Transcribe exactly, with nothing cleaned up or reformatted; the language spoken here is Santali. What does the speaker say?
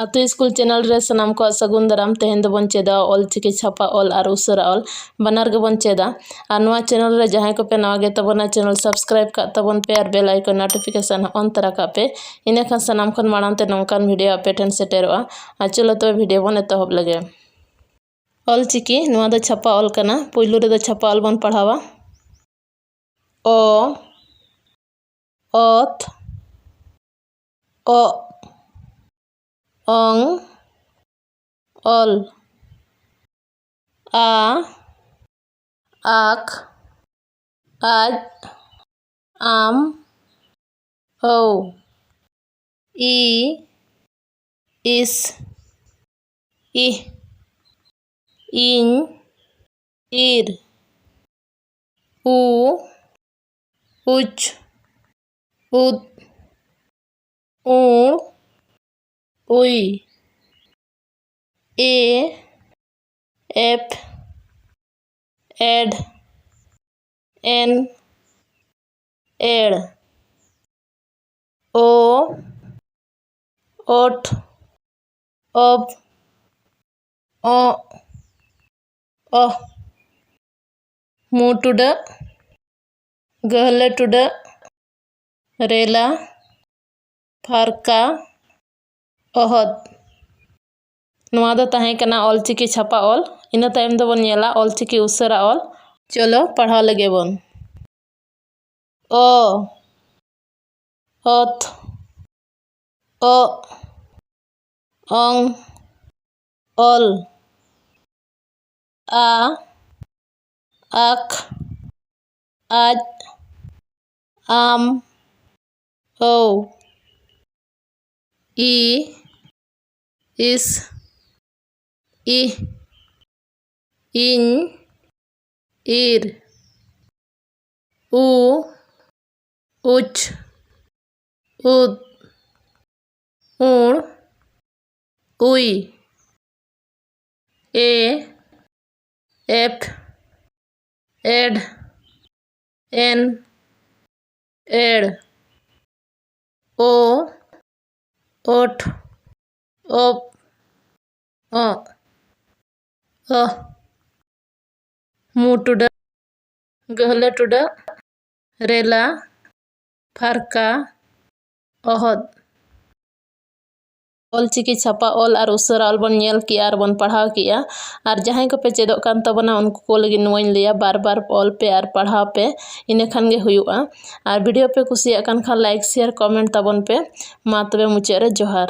ᱟᱛᱳ ᱥᱠᱩᱞ ᱪᱮᱱᱮᱞ ᱨᱮ ᱥᱟᱱᱟᱢ ᱠᱚᱣᱟᱜ ᱥᱟᱹᱜᱩᱱ ᱫᱟᱨᱟᱢ᱾ ᱛᱮᱦᱮᱧ ᱫᱚᱵᱚᱱ ᱪᱮᱫᱟ ᱚᱞ ᱪᱤᱠᱤ ᱪᱷᱟᱯᱟ ᱚᱞ ᱟᱨ ᱩᱥᱟᱹᱨᱟ ᱚᱞ, ᱵᱟᱱᱟᱨ ᱜᱮᱵᱚᱱ ᱪᱮᱫᱟ᱾ ᱟᱨ ᱱᱚᱣᱟ ᱪᱮᱱᱮᱞ ᱨᱮ ᱡᱟᱦᱟᱸᱭ ᱠᱚᱯᱮ ᱱᱟᱣᱟ ᱜᱮ ᱛᱟᱵᱚᱱᱟ, ᱪᱮᱱᱮᱞ ᱥᱟᱵᱥᱠᱨᱟᱭᱤᱵ ᱠᱟᱜ ᱛᱟᱵᱚᱱ ᱯᱮ ᱟᱨ ᱵᱮᱞ ᱟᱭᱠᱚᱱ ᱱᱳᱴᱤᱯᱷᱤᱠᱮᱥᱚᱱ ᱦᱚᱸ ᱚᱱ ᱛᱚᱨᱟ ᱠᱟᱜ ᱯᱮ᱾ ᱤᱱᱟᱹᱠᱷᱟᱱ ᱥᱟᱱᱟᱢ ᱠᱷᱚᱱ ᱢᱟᱲᱟᱝ ᱛᱮ ᱱᱚᱝᱠᱟᱱ ᱵᱷᱤᱰᱤᱭᱳ ᱟᱯᱮ ᱴᱷᱮᱱ ᱥᱮᱴᱮᱨᱚᱜᱼᱟ᱾ ᱟᱨ ᱪᱚᱞᱚ ᱛᱚᱵᱮ ᱵᱷᱤᱰᱤᱭᱳ ᱵᱚᱱ ᱮᱛᱚᱦᱚᱵ ᱞᱮᱜᱮ᱾ ᱚᱞ ᱪᱤᱠᱤ, ᱱᱚᱣᱟ ᱫᱚ ᱪᱷᱟᱯᱟ ᱚᱞ ᱠᱟᱱᱟ᱾ ᱯᱩᱭᱞᱩ ᱨᱮᱫᱚ ᱪᱷᱟᱯᱟ ᱚᱞ ᱵᱚᱱ ᱯᱟᱲᱦᱟᱣᱟ᱾ ᱚ, ᱚᱛ, ᱚᱜ, ᱚᱝ, ᱚᱞ, ᱟ, ᱟᱠ, ᱟᱡ, ᱟᱢ, ᱚᱣ, ᱤ, ᱤᱥ, ᱤᱦ, ᱤᱧ, ᱤᱨ, ᱩ, ᱩᱪ, ᱩᱫ, ᱩᱬ, ᱩᱭ, ᱮ, ᱮᱯ, ᱮᱰ, ᱮᱱ, ᱮᱲ, ᱳ, ᱳᱴ, ᱚᱯ, ᱚᱜ, ᱚᱦ, ᱢᱩ ᱴᱩᱰᱟᱹᱜ, ᱜᱟᱹᱦᱞᱟᱹ ᱴᱩᱰᱟᱹᱜ, ᱨᱮᱞᱟ, ᱯᱷᱟᱨᱠᱟ, ᱚᱦᱚᱫ᱾ ᱱᱚᱣᱟ ᱫᱚ ᱛᱟᱦᱮᱸ ᱠᱟᱱᱟ ᱚᱞᱪᱤᱠᱤ ᱪᱷᱟᱯᱟ ᱚᱞ᱾ ᱤᱱᱟᱹ ᱛᱟᱭᱚᱢ ᱫᱚᱵᱚᱱ ᱧᱮᱞᱟ ᱚᱞᱪᱤᱠᱤ ᱩᱥᱟᱹᱨᱟ ᱚᱞ᱾ ᱪᱚᱞᱚ ᱯᱟᱲᱦᱟᱣ ᱞᱮᱜᱮ ᱵᱚᱱ᱾ ᱚ, ᱚᱛ, ᱚᱜ, ᱚᱝ, ᱚᱞ, ᱟ, ᱟᱠ, ᱟᱡ, ᱟᱢ, ᱚᱣ, ᱤ, ᱤᱥ, ᱤᱦ, ᱤᱧ, ᱤᱨ, ᱩ, ᱩᱪ, ᱩᱫ, ᱩᱬ, ᱩᱭ, ᱮ, ᱮᱯ, ᱮᱰ, ᱮᱱ, ᱮᱲ, ᱳ, ᱳᱴ, ᱚᱯ, ᱚᱜ, ᱚᱦ, ᱢᱩ ᱴᱩᱰᱟᱹᱜ, ᱜᱟᱹᱦᱞᱟᱹ ᱴᱩᱰᱟᱹᱜ, ᱨᱮᱞᱟ, ᱯᱷᱟᱨᱠᱟ, ᱚᱦᱚᱫ᱾ ᱚᱞᱪᱤᱠᱤ ᱪᱷᱟᱯᱟ ᱚᱞ ᱟᱨ ᱩᱥᱟᱹᱨᱟ ᱚᱞ ᱵᱚᱱ ᱧᱮᱞ ᱠᱮᱜᱼᱟ ᱟᱨ ᱵᱚᱱ ᱯᱟᱲᱦᱟᱣ ᱠᱮᱜᱼᱟ᱾ ᱟᱨ ᱡᱟᱦᱟᱸᱭ ᱠᱚᱯᱮ ᱪᱮᱫᱚᱜ ᱠᱟᱱ ᱛᱟᱵᱚᱱᱟ, ᱩᱱᱠᱩ ᱠᱚ ᱞᱟᱹᱜᱤᱫ ᱱᱚᱣᱟᱧ ᱞᱟᱹᱭᱟ, ᱵᱟᱨ ᱵᱟᱨ ᱚᱞ ᱯᱮ ᱟᱨ ᱯᱟᱲᱦᱟᱣ ᱯᱮ, ᱤᱱᱟᱹ ᱠᱷᱟᱱ ᱜᱮ ᱦᱩᱭᱩᱜᱼᱟ᱾ ᱟᱨ video ᱯᱮ ᱠᱩᱥᱤᱭᱟᱜ ᱠᱟᱱ ᱠᱷᱟᱱ like, share, comment ᱛᱟᱵᱚᱱ ᱯᱮ᱾ ᱢᱟ ᱛᱚᱵᱮ ᱢᱩᱪᱟᱹᱫ ᱨᱮ ᱡᱚᱦᱟᱨ᱾